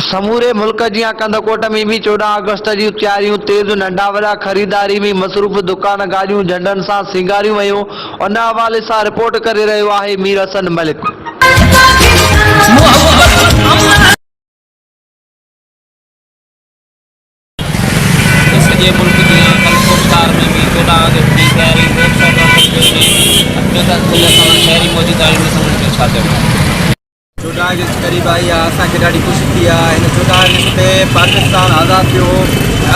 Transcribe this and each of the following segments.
سموري ملڪ جيان ڪنڌڪوٽ ۾ به 14 آگسٽ جون تياريون تيز، ننڍا وڏا خريداري ۾ مصروف، دڪان گاڏيون جهنڊن سان سينگاريون ويون، ان حوالي سان رپورٽ ڪري رهيو آهي مير حسن ملڪ. ته سڄي ملڪ جيان ڪنڌڪوٽ شهر ۾ به 14 آگسٽ جي تياري زور شور سان ڪئي پئي وڃي. اچو ته ڪجهه اسان سان شهري موجود آهن انهن سان انهن کي ڇا چوڻو آهي. 14 آگسٽ قريب آئي آ اسان کي ڏاڍي خوشي ٿي آ هن 14 آگسٽ تي پاڪستان آزاد ٿيو هو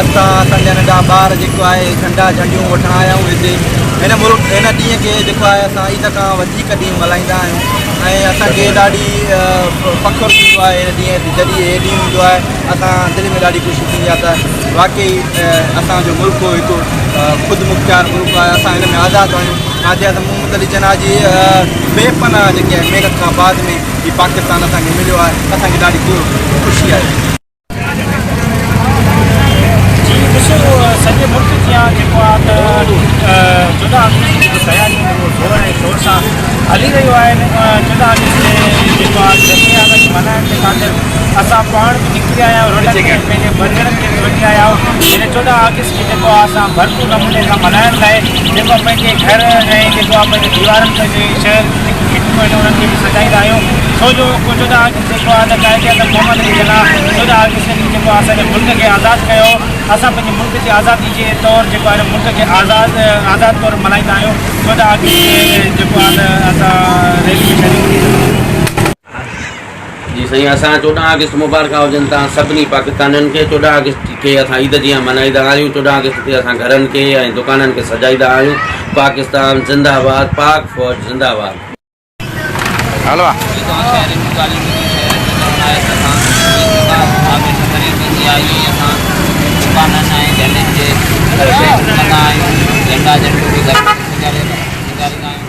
اسان اسان جا ننڍا ٻار جيڪو آهي جهنڊا جهنڊيون وٺڻ آيا آهيون هتي هن ملڪ هن ڏينهن کي جيڪو آهي اسان عيد کان وڌيڪ ڏينهن ملهائيندا آهيون ۽ اسان کي ڏاڍي فخر ٿيندو آهي هن ڏينهن تي جڏهن هي ڏينهن ايندو آهي اسان دل ۾ ڏاڍي خوشي ٿيندي آهي ته واقعي اسان جو ملڪ هڪ خود مختيار ملڪ آهي اسان هن ۾ آزاد آهيون قائد اعظم محمد علي جناح جي بي پناهه جيڪي آهي محنت کان بعد ۾ هي پاڪستان اسان کي مليو آهي اسان کي ڏاڍي خوشي آهي. جي ڏسو سڄي ملڪ جيان جيڪو آهي ته 14 آگسٽ جي جيڪو تياريون آهن اهو زور ۽ شور سان هلي رهيون آهن 14 آگسٽ تي جيڪو آهي جشن آزادي ملهائڻ جي خاطر اسان پاڻ به نڪري آيا آهيون روڊن تي پنهنجي ٻچڙن کي به وٺي آيا آهيون هن 14 آگسٽ کي جيڪو آهي اسان ڀرپور نموني سان ملهائڻ لاء جيڪو آهي پنهنجي گهر ۽ جيڪو آهي پنهنجي ديوارن پنهنجي شهر جي جيڪي گهٽيون آهن انهن کي به سجائيندا آهيون ڇو جو 14 آگسٽ جيڪو آهي ته قائد اعظم محمد علي جناح 14 آگسٽ ڏينهن جيڪو آهي اسان جي ملڪ کي آزاد ڪيو اسان پنهنجي ملڪ جي آزادي جي طور جيڪو آهي ملڪ کي آزاد آزاد طور ملهائيندا آهيون 14 آگسٽ تي جيڪو آهي ته اسان ريلي ۾ شريڪ ٿي جي سائين اسان 14 آگسٽ مبارڪا هجن توهان سڀني پاڪستانين کي 14 آگسٽ کي اسان عيد جيان ملهائيندا آهيون 14 آگسٽ تي اسان گهرن کي ۽ دڪانن کي سجائيندا آهيون پاڪستان زنده باد پاڪ فوج زنده باد. جي توهان شهرين جون ڳالهيون ٻڌيون شهرين جو چوڻ آهي ته اسان عيد کان هميشه قريب ٿيندي آهي ائين اسان دڪانن ۽ جهنڊين کي ڪندا آهيون جهنڊا جهنڊيون به گهر ۾ سينگاريندا آهيون.